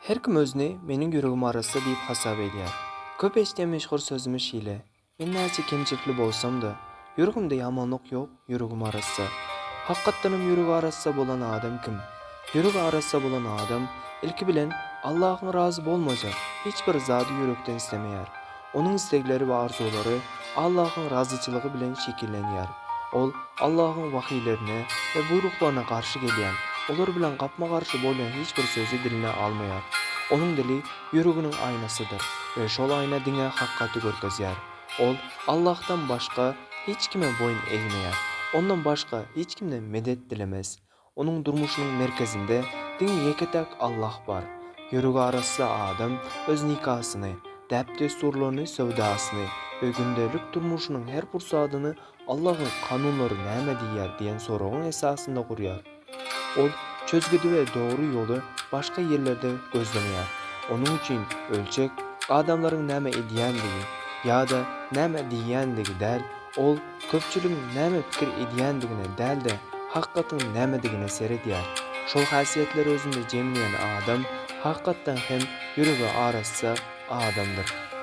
Her kim özüni meniň ýüregim arassa diýip hasap edýär. Köp eşidýän meşhur sözümiz şeýle, Men näçe kemçilikli bolsam-da, ýüregimde ýamanlyk ýok, ýüregim arassa. Hakykatdanam ýüregi arassa bolan adam kim? Ýüregi arassa bolan adam, ilki bilen, Allahyň razy bolmajak hiç bir zady ýürekden islemeýär. Onuň islegleri we arzuwlary Allahyň razyçylygy bilen şekillenýär. Ol Allahyň wahyýlerine we buýruklaryna garşy gelýän, olar bilen gapma-garşy bolýan hiç bir sözi diline almaýar. Onuň dili ýüreginiň aýnasydyr we şol aýna diňe hakykaty görkezýär. Ol Allahdan başga hiç kime boýun egmeýär, Ondan başga hiç kimden medet dilemez. Onuň durmuşynyň merkezinde diňe ýeke-täk Allah bar. Ýüregi arassa adam öz nikasyny, däp-dessurlaryny, söwdasyny we gündelik durmuşynyň her pursadyny Allahyň kanunlary näme diýýär diýen soragyň esasynda gurýar. Ol çözgüdi we dogry ýoly başga ýerlerde gözlemeýär. Onuň üçin ölçeg adamlaryň näme edýändigi ýa-da näme diýýändigi däl, Ol köpçüligiň näme pikir edýändigine däl-de, hakykatyň nämedigine seredýär. Şol häsiýetleri özünde jemleýän adam hakykatdan hem ýüregi arassa adamdyr.